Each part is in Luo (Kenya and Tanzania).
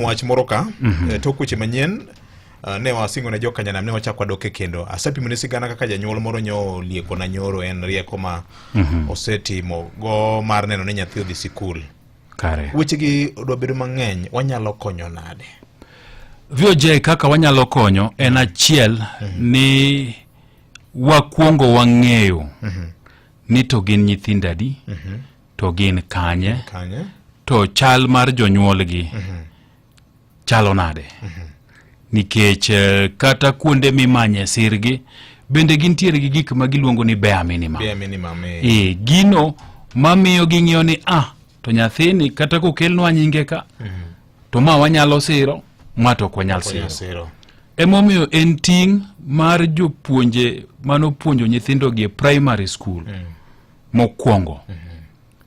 Wach moro ka tok weche manyien ne wasingo ne jokanyanam ne wachak wadoke kendo. Asepimo ne sigana kaka janyuol moro nyo olieko na nyoro en rieko ma osetimo go mar neno ni nyathi odhi sikul. Kare. Wechegi odwa bedo mang'eny, wanyalo konyo nade? VOJ kaka wanyalo konyo en achiel ni wakwongo wang'eyo ni to gin nyithindo adi, to gin kanye, Kanye? to chal mar jonyuolgi chalo nade. Nikech kata kuonde mimanye sirgi bende gintiere gi gik ma giluongo ni bare minimum. Bare minimum. E, gino mamiyo ging'iyo ni ah, to nyathini kata kokelnwa nyinge ka, to ma wanyalo siro, ma to ok wanyal siro. Siro. Emomiyo en ting' mar jopuonje manopuonjo nyithindogi e primary school mokwongo.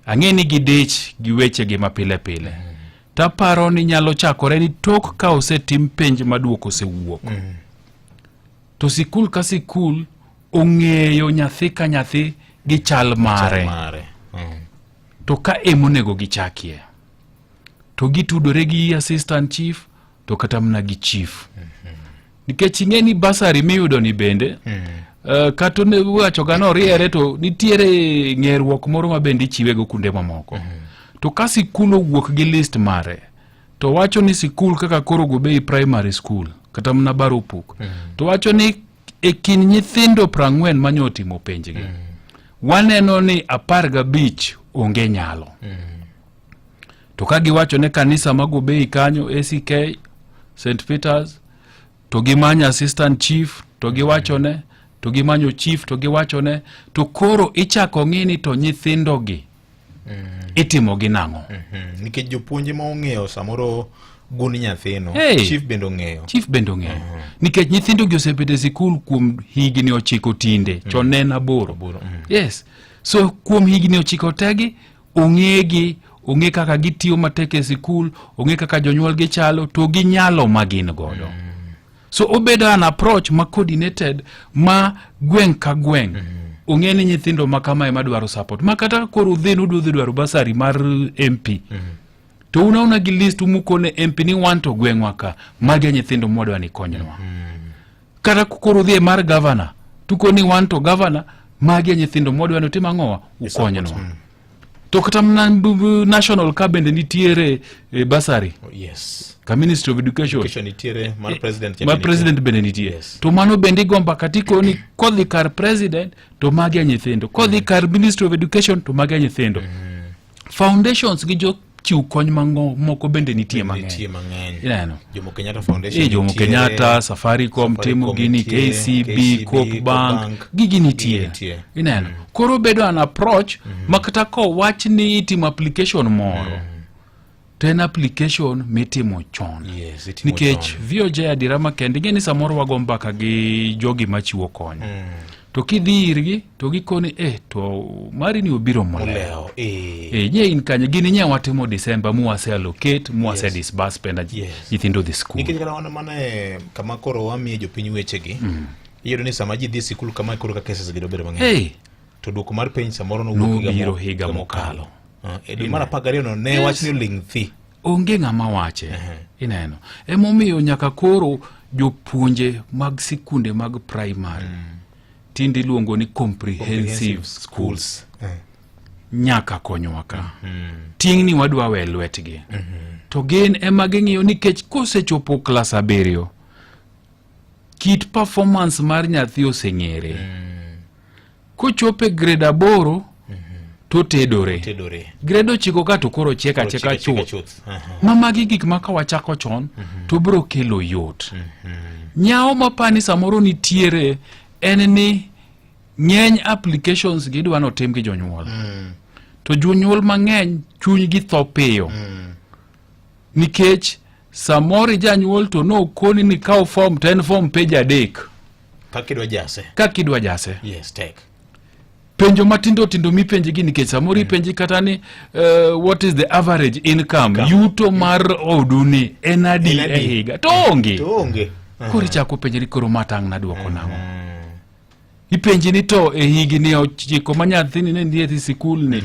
Ang'e ni gidich gi wechegi mapile pile. Taparo ni nyalo chakore ni tok ka osetim penj ma duoko osewuok. To sikul ka sikul ong'eyo nyathi ka nyathi gi chal mare. Mare. To ka emonego gichakie. To gitudore gi assistant chief to kata mana gi chief. Nikech ing'e ni bursary miyudo ni bende kata wacho ga noriere to nitiere ng'eruok moro ma bende ichiwego kuonde mamoko. To ka sikul owuok gi list mare to wacho ni sikul kaka koro Gobei Primary School kata mana Barupuk to wacho ni e kind nyithindo 40 manyo otimo penjgi waneno ni 15 onge nyalo. To ka giwacho ne kanisa ma Gobei kanyo ACK St Peters to gimanyo assistant chief to giwachone to gimanyo chief to giwachone to koro ichako ng'i ni to nyithindogi itimo gi nang'o. Nikech jopuonje ma ong'eyo samoro gun nyathino. Hey. Chief bende ong'eyo. Chief bende ong'eyo. Nikech nyithindogi osebet e sikul kuom higni 9 tinde, chon ne en 8. Yes. So kuom higni 9 tegi ong'egi, ong'e kaka gitiyo matek e sikul, ong'e kaka jonyuolgi chalo, to gi nyalo ma gin godo. So obedo an approach ma coordinated ma gweng' ka gweng' ong'e ni nyithindo ma kama ema dwaro support. Ma kata koro udhi nudwa dhi dwaro bursary mar MP. To un auna gi list umukone MP ni wan to gweng'wa ka, magi e nyithindo mwadwa ni konywa. Kata koro udhi e mar governor, tukoni wan to governor, magi e nyithindo mwadwa ni utim ang'owa, ukonywa. To kata mana national ka bende nitiere bursary. Yes. Ka Ministry of Education. Education nitiere, mar president mar president bende nitie. Yes. To mano bende igomba katikoni kodhi kar president to magi e nyithindo. Kodhi kar Ministry of Education to magi e nyithindo. Foundations gi jochiw kony moko bende nitie mang'eny. Nitie mang'eny. Ineno? Jomo Kenyatta Foundation E, Jomo nitiere, Kenyatta, Safaricom timo Safaricom gini, nitie, KCB, KCB, Coop Coop Bank, Bank, gigi nitie. Gigi nitie. Ineno? Koro bedo an approach ma kata kowach ni itimo application moro, to en application mitimo chon. Yes, itimo Nikech chon. VOJ adiera makende, ing'e ni samoro wago mbaka gi jogi machiwo kony. To kidhi irgi to gikoni to mari ni obiro molewo. Molewo, eh. Nye in kanye, gini nye watimo December muwase allocate, muwase disburse penda nyithindo dhi skul. Nikech kata wan mana e kama koro wamiye jopiny wechegi, iyudo ni sama ji dhi sikul kama koro ka cases gi dobedo mang'eny. Hey. To duoko mar penj samoro nowuok higa Nobiro higa mokalo. E dwe mar 12 no ne wach ni oling' thi. Onge ng'ama wache. Ineno. Emomiyo nyaka koro jopuonje mag sikunde mag primary tinde iluongo ni comprehensive schools nyaka konywa ka. Ting'ni wadwa we lwetgi. To gin ema ging'iyo nikech kosechopo klas 7 kit performance mar nyathi oseng'ere. Kochopo e grade 8 to tedore. Tedore. Grade 9 ka to koro chiek Koro achieka chiek achieka chuth. chuth. Ma magi gik ma ka wachako chon to biro kelo yot. Nyawo mapani samoro nitiere en ni ng'eny applications gi idwa notim gi jonyuol. To jonyuol mang'eny chunygi tho piyo. Nikech samoro ijanyuol to nokoni ni kaw form to en form page 3. Kaka idwa jase. Kaka idwa jase. Yes, tek. Penjo matindo tindo mipenji gi nikech samoro ipenji kata ni what is the average income? Yuto mar odu ni en adi En adi? e higa? To onge. To onge. Koro ichako penjri koro ma tang' naduoko nang'o? Ipenji ni to e higni 9 ma nyathini ne nitie e sikul ni,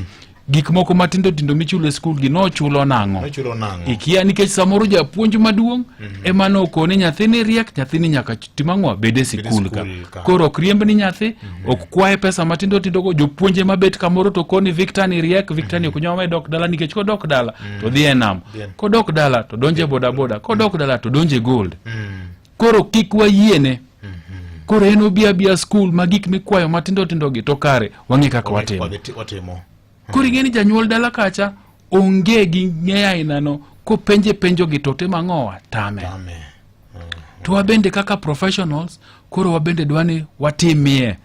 Gik moko matindo tindo michulo e skul gi nochulo nang'o? Nochulo nang'o? Ikia nikech samoro japuonj maduong' ema nokoni nyathini riek, nyathini nyaka tim ang'o? Bed e sikul ka. sikul ka. Koro ok riemb ni nyathi, ok kwaye pesa matindo tindo go, jopuonje mabet kamoro to koni Victor ni riek, Victor ni ok nyal dok dala nikech kodok dala to dhi e nam. Dhi e- Kodok dala to donje bodaboda, kodok dala to donje gold. Koro kik wayiene. Koro en obi abiya skul ma gik mikwayo matindo tindo gi to kare wang'e kaka watimo. Watimo. Koro ing'e ni janyuol dala kacha onge gi ng'eyo ainano kopenje penjo gi to timo ang'owa tame. Tame. To wabende kaka professionals koro wabende dwa ni watimie.